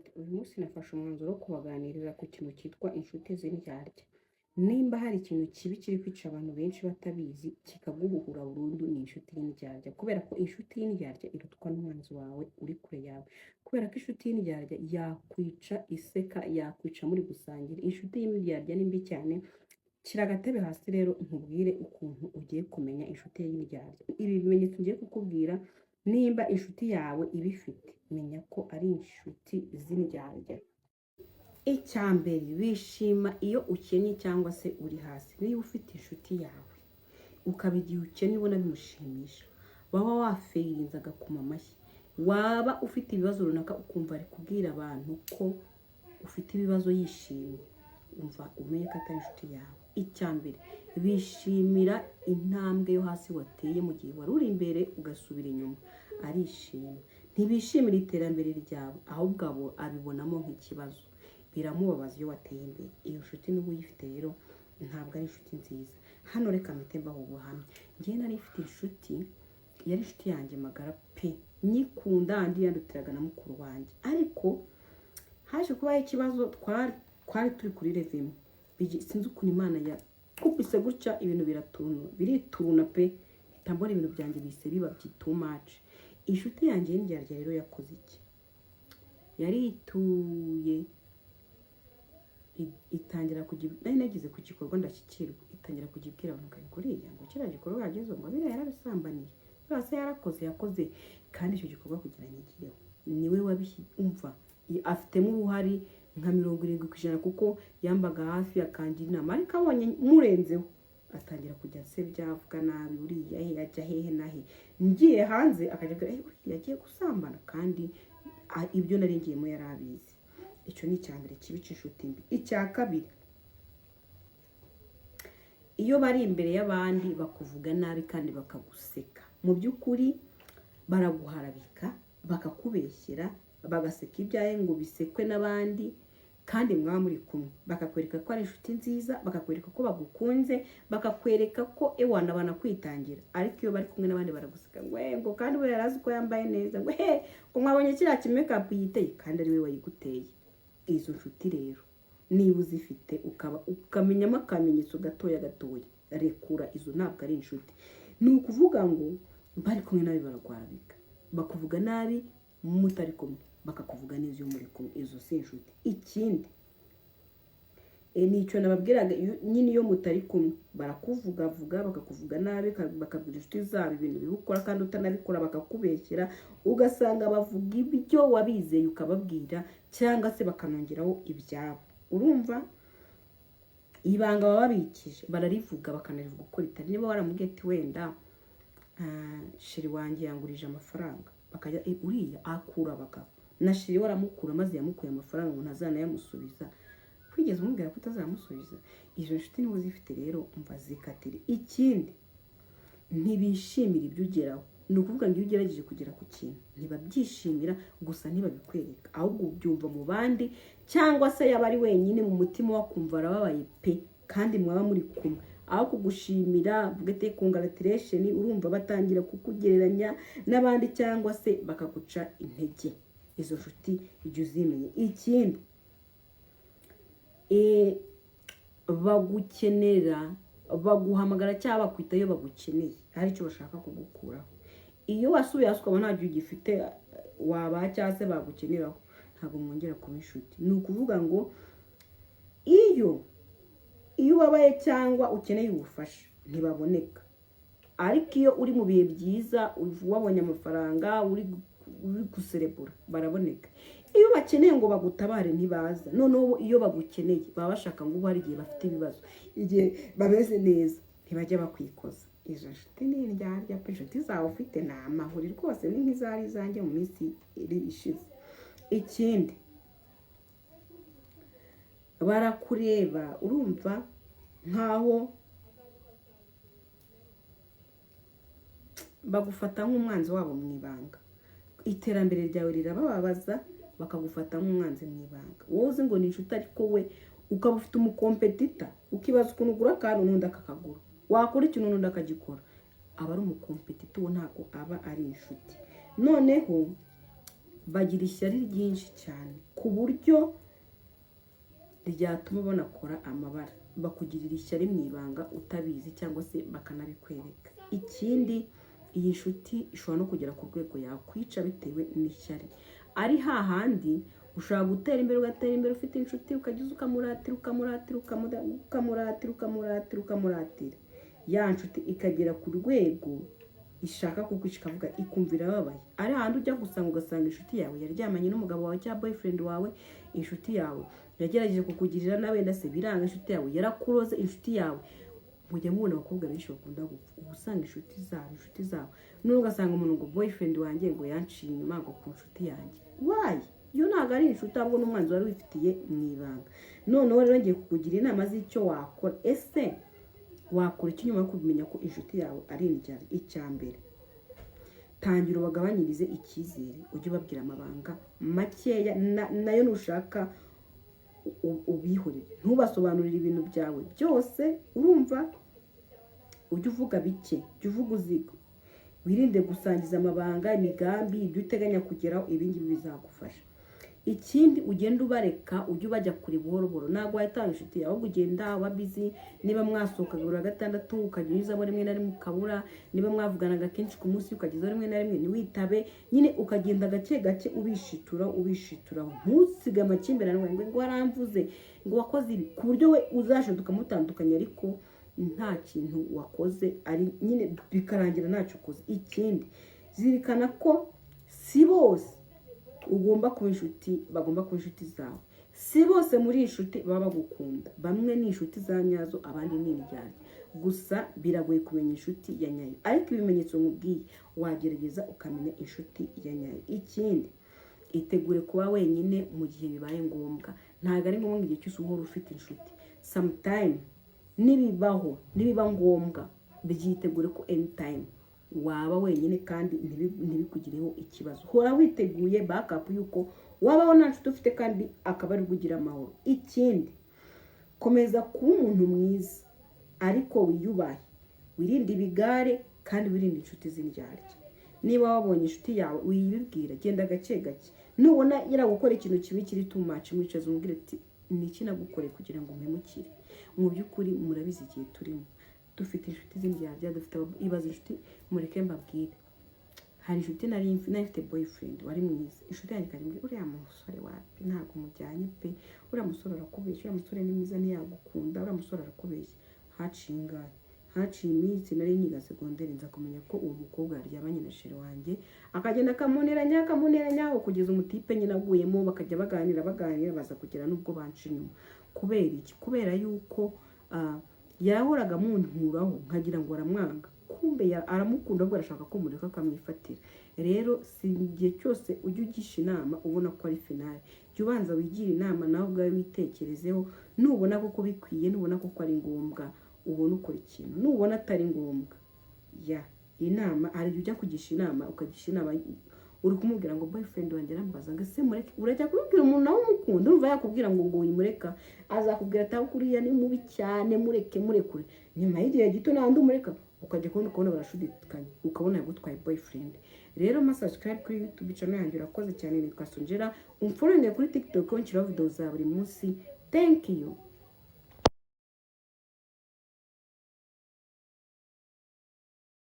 Mite? Uyu munsi nafashe umwanzuro wo kubaganirira ku kintu cyitwa inshuti z'indyarya. Nimba hari ikintu kibi kiri kwica abantu benshi batabizi, kikaguhuhura burundu, ni inshuti y'indyarya. Kubera ko inshuti y'indyarya irutwa n'umwanzi wawe uri kure yawe. Kubera ko inshuti y'indyarya yakwica iseka, yakwica muri gusangira. Inshuti y'indyarya ni mbi cyane. Shyira agatebe hasi rero nkubwire ukuntu ugiye kumenya inshuti y'indyarya. Ibi bimenyetso ngiye kukubwira, nimba inshuti yawe ibifite, menya ko ari inshuti z'indyarya. Icya mbere, bishima iyo ukennye cyangwa se uri hasi. Niba ufite inshuti yawe, ukaba igihe ukennye ubona bimushimisha, waba wafailinze agakoma amashyi, waba ufite ibibazo runaka ukumva ari kubwira abantu ko ufite ibibazo yishimye, umva, umenye ko atari inshuti yawe. Icya mbere, bishimira intambwe yo hasi wateye mu gihe wari uri imbere ugasubira inyuma, arishima. Ntibishimira iterambere ryawe, ahubwo abo abibonamo nk'ikibazo, biramubabaza iyo wateye imbere. Iyo nshuti niba uyifite rero, ntabwo ari inshuti nziza. Hano reka mpite mbaha ubuhamya. Njyewe nari mfite inshuti, yari inshuti yanjye magara pe, nyikunda, andi yandutiraga na mukuru wanjye, ariko haje kubaho ikibazo. Twari turi kuri level imwe. Sinzi ukuntu Imana yakubise gutya, ibintu biratuna, birituruna pe, mpita mbona ibintu byanjye bise biba too much. Inshuti yanjye y'indyarya rero yakoze iki? Yarituye, itangira kujya, nari nagize ku gikorwa ndashyikirwa, itangira kujya ibwira abantu ngo uriya, ngo kiriya gikorwa yagezeho, ngo biriya yarabisambaniye, buriya se yarakoze. Kandi icyo gikorwa kugira nyigireho niwe wabishyi. Umva, afitemo uruhare nka 70%, kuko yambaga hafi akangira inama, ariko abonye murenzeho atangira kujya asebya, avuga nabi, uriya he, ajya hehe na he. Ngiye hanze akajya abwira: "Eh, uriya agiye gusambana," kandi ibyo nari ngiyemo yari abizi. Icyo ni icya mbere kibi cy'inshuti mbi. Icya kabiri, iyo bari imbere y'abandi bakuvuga nabi kandi bakaguseka. Mu by'ukuri baraguharabika, bakakubeshyera, bagaseka ibyawe ngo bisekwe n'abandi, kandi mwaba muri kumwe bakakwereka ko ari inshuti nziza, bakakwereka ko bagukunze, bakakwereka ko ewana banakwitangira, ariko iyo bari kumwe n'abandi baraguseka ngo "Eh," ngo kandi we yari azi ko yambaye neza, ngo he, ngo mwabonye kiriya kimakeup yiteye, kandi ari we wayiguteye. Izo nshuti rero niba uzifite, ukaba ukamenyamo akamenyetso gatoya gatoya, rekura. Izo ntabwo ari inshuti. Ni ukuvuga ngo bari kumwe nabi baragwarabika, bakuvuga nabi mutari kumwe, bakakuvuga neza iyo muri kumwe. Izo si inshuti. Ikindi ni icyo nababwiraga, nyine iyo mutari kumwe barakuvugavuga, bakakuvuga nabi, bakabwira inshuti zabo ibintu bibi ukora kandi utanabikora, bakakubeshyera, ugasanga bavuga ibyo wabizeye ukababwira, cyangwa se bakanongeraho ibyabo. Urumva, ibanga baba babikije bararivuga, bakanarivuga uko ritari. Niba waramubwiye ati wenda chéri wanjye yangurije amafaranga, bakajya: "Eh, uriya akura abagabo na chéri we aramukura, maze yamukuye amafaranga ngo ntazanayamusubiza." Wigeze umubwira ko utazamusubiza? Izo nshuti niba uzifite rero, umva, zikatire. Ikindi, ntibishimira ibyo ugeraho. Ni ukuvuga ngo iyo ugerageje kugera ku kintu ntibabyishimira, gusa ntibabikwereka, ahubwo ubyumva mu bandi, cyangwa se yaba ari wenyine mu mutima we akumva arababaye pe, kandi mwaba muri kumwe, aho kugushimira vuga ati "Congratulation," urumva batangira kukugereranya n'abandi cyangwa se bakaguca intege. Izo nshuti ujya uzimenye. Ikindi, bagukenera, baguhamagara cyangwa bakwita iyo bagukeneye, hari icyo bashaka kugukuraho. Iyo wasubiye hasi ukabona nta gihe ugifite wabaha cyangwa se bagukeneraho, ntabwo mwongera kuba inshuti. Ni ukuvuga ngo iyo ubabaye cyangwa ukeneye ubufasha ntibaboneka, ariko iyo uri mu bihe byiza, wabonye amafaranga, uri guserebura, baraboneka. Iyo bakeneye ngo bagutabare ntibaza. Noneho iyo bagukeneye baba bashaka ngo ube hari igihe bafite ibibazo, igihe bameze neza ntibajya bakwikoza. Izo nshuti ni indyarya pe. Inshuti zawe ufite ni amahuri rwose, ni nk'izari izanjye mu minsi iri ishize. Ikindi, barakureba, urumva, nkaho bagufata nk'umwanzi wabo mu ibanga. Iterambere ryawe rirabababaza, bakagufata nk'umwanzi mu ibanga. Wowe uzi ngo ni inshuti, ariko we ukaba ufite umucompetitor, ukibaza ukuntu ugura akantu n'undi akakagura, wakora ikintu n'undi akagikora. Aba ari umucompetitor, uwo ntabwo aba ari inshuti. Noneho bagira ishyari ryinshi cyane ku ku buryo ryatuma banakora amabara, bakugirira ishyari mu ibanga utabizi cyangwa se bakanabikwereka. Ikindi, iyi nshuti ishobora no kugera ku rwego yakwica bitewe n'ishyari. Ari hahandi ushobora gutera imbere, ugatera imbere ufite inshuti, ukajya ukamuratira, ukamuratira, ukamuratira, ukamuratira, ukamuratira, ya nshuti ikagera ku rwego ishaka kukwica, ikavuga, ikumva irababaye. Ari hahandi ujya gusanga, ugasanga inshuti yawe yaryamanye n'umugabo wawe cyangwa boyfriend wawe, inshuti yawe yagerageje kukugirira nawe wenda se biranga, inshuti yawe yarakuroze, inshuti yawe. Mujya mubona abakobwa benshi bakunda gupfa, uba usanga inshuti zabo noneho ugasanga umuntu ngo boyfriend wanjye ngo yanciye inyuma ngo ku nshuti yanjye. Why? Iyo ntabwo ari inshuti, ahubwo n'umwanzi wari wifitiye mu ibanga. Noneho rero ngiye kukugira inama z'icyo wakora. Ese wakora iki nyuma yo kumenya ko inshuti yawe ari indyarya? Icya mbere, tangira ubagabanyirize icyizere, ujye ubabwira amabanga makeya, nayo nushaka ubihorere, ntubasobanurire ibintu byawe byose. Urumva, ujye uvuga bike, jya uvuga uziga, wirinde gusangiza amabanga, imigambi, ibyo uteganya kugeraho. Ibi ngibi bizagufasha. Ikindi, ugenda ubareka, ujye ubajya kure buhoro buhoro. Ntabwo wahita waba inshuti yawe, ahubwo ugenda uba busy. Niba mwasohokaga buri wa gatandatu, ukajya unyuzamo rimwe na rimwe ukabura. Niba mwavuganaga kenshi ku munsi, ukagezaho rimwe na rimwe ntiwitabe. Nyine ukagenda gake gake ubishitura, ubishituraho, ntusige amakimbirane ngo waramvuze, ngo wakoze ibi, ku buryo we uzashoboka ukamutandukanya ariko nta kintu wakoze, ari nyine bikarangira ntacyo ukoze. Ikindi, zirikana ko si bose ugomba kuba inshuti, bagomba kuba inshuti zawe. Si bose muri inshuti baba bagukunda. Bamwe ni inshuti za nyazo, abandi ni indyarya. Gusa biragoye kumenya inshuti ya nyayo, ariko ibimenyetso nkubwiye wagerageza ukamenya inshuti ya nyayo. Ikindi, itegure kuba wenyine mu gihe bibaye ngombwa. Ntabwo ari ngombwa igihe cyose uhora ufite inshuti. Sometime nibibaho, nibiba ngombwa, byitegure ko anytime waba wenyine kandi ntibikugireho ikibazo. Hora witeguye backup yuko wabaho nta nshuti ufite kandi akaba ari ugira amahoro. Ikindi, komeza kuba umuntu mwiza ariko wiyubahe, wirinde ibigare kandi wirinde inshuti z'indyarya. Niba wabonye inshuti yawe, wiyibwira, genda gake gake. Nubona gukora ikintu kibi kiri too much, mwicaze umubwire ati: "Ni iki nagukoreye kugira ngo mpemukire?" Mu by'ukuri murabizi, igihe turimo dufite inshuti z'indyarya, dufite ibaze inshuti. Mureke mbabwire, hari inshuti nari mfite boyfriend wari mwiza, inshuti yanjye ikajya imbwira: "Uriya musore wapi, ntabwo mujyanye pe, uriya musore arakubeshya, uriya musore ni mwiza ntiyagukunda, uriya musore arakubeshya." Haciye ingahe, haciye iminsi, nari nyiga segonderi, nza kumenya ko uwo mukobwa yaryamanye na chéri wanjye, akagenda akamuneranya, akamuneranya kugeza umutipe nyine aguyemo, bakajya baganira, baganira, baza kugera n'ubwo banca inyuma. Kubera iki? Kubera yuko yahoraga amunturaho nkagira ngo aramwanga, kumbe aramukunda, ahubwo arashaka ko mureka akamwifatira. Rero si igihe cyose ujya ugisha inama ubona ko ari final. Jya ubanza wigire inama nawe ubwawe, witekerezeho. Nubona koko bikwiye, nubona koko ari ngombwa, ubone ukora ikintu. Nubona atari ngombwa, ya inama, hari igihe ujya kugisha inama, ukagisha inama uri kumubwira ngo boyfriend wanjye arambaza ngo ese mureke? Urajya kubibwira umuntu nawe umukunda, urumva yakubwira ngo wimureka? Azakubwira ati: "Aho kuriya ni mubi cyane, mureke, murekure." Nyuma y'igihe gito nandi umureka, ukajya kubona ukabona barashudikanye, ukabona yagutwaye boyfriend. Rero ma subscribe kuri YouTube channel yanjye. Urakoze cyane, nitwa Sonjera. Umfollowinge kuri TikTok, nshyiraho video za buri munsi. Thank you.